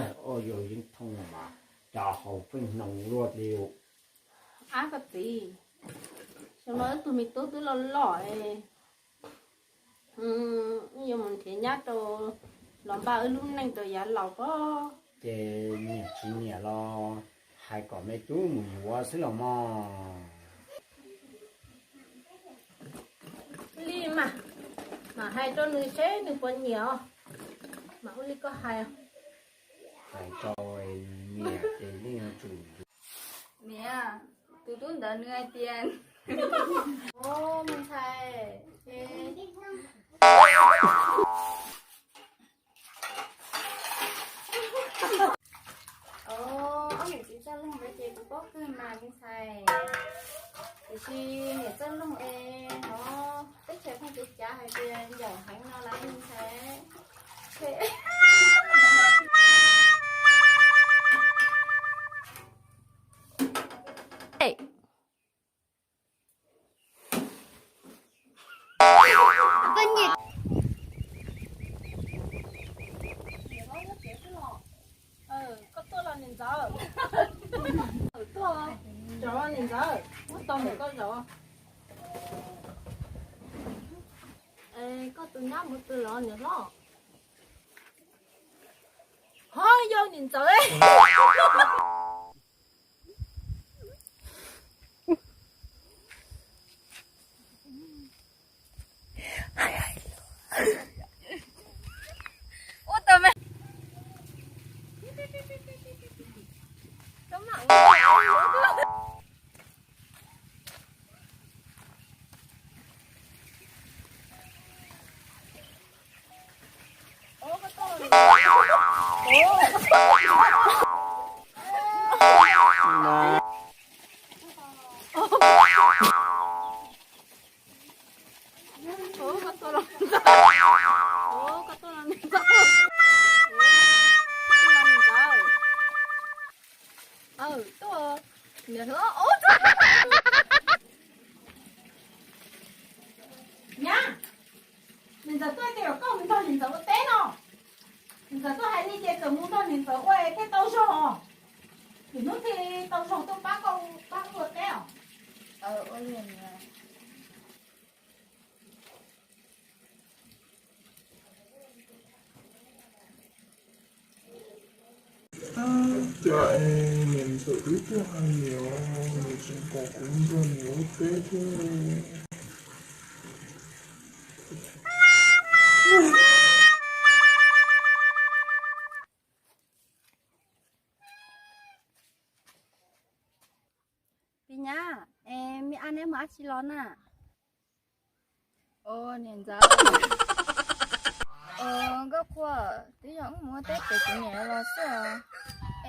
Ua yog yeeb thooj mas cov haus pheej hnoos luaj li. Ab koj txiv, xyoo no wb tug me tub twb loj loj es, wb yuav mus nrhiav nyab rau los npaj wb lub neej rau yav laus pob. Ces nyiam tsis nyiam los hais kom me tub mus yuav xwb los mog. Li mas, mam hais rau nws seb nws puas nyiam os. Mam ua li koj hais. Hais rau nws niam ces yeej yuav tsum. Niam, tus tub ntawd nws hais tias, o, me ntxhais, ob niam txiv txoj loog ntawd ces kuv paub kawg mas me ntxhais. Tiam sis niam txoj loog es no teb chaws pheej cev cav hais tias ncaum heev no lawm me ntxhais. Koj tuaj los niam ntxawm? Tuaj, zaum niam ntxawm, muab tau ntawm koj zaum. Koj tus nyab mus twg los niam hlob? Ho yog niam ntxawm. Ua tau me. Nyab, niam ntxawm tuaj tias kom koj mus nrog niam ntxawm ua teb no. Niam ntxawm tuaj hais li ces kom mus nrog niam ntxawm ua thiaj tau zog. Lwm hnub thiaj tau zog tuaj pab koj, pab koj ua teb os. Cas es niam ntxawm twb tuaj hais niam, niam tseem kom kuv nrog niam ua teb thiab. Pis nyab, es me ab neb mus dab tsi los na? Niam ntxawm, nkauj qhua, twb yog wb mus ua teb pem kuv niam los xwb os.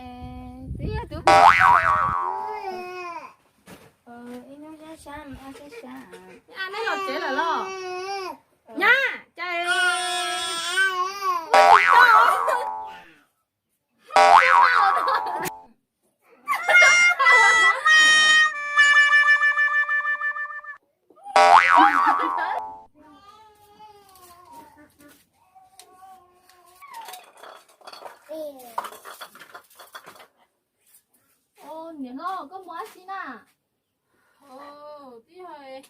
Es twb yog tus, ib hnub sab sab, ib hnub sab sab. Ab neb los tsev lawm los? Nyab, cas Niam hlob, koj mus dab tsi na? Twb yog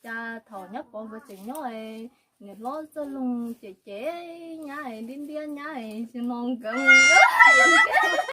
cas thaum nyab pov nkawd tseem nyob, niam hlob txoj loo cem cem nyab, ntiab ntiab nyab, xyoo no nkawd mus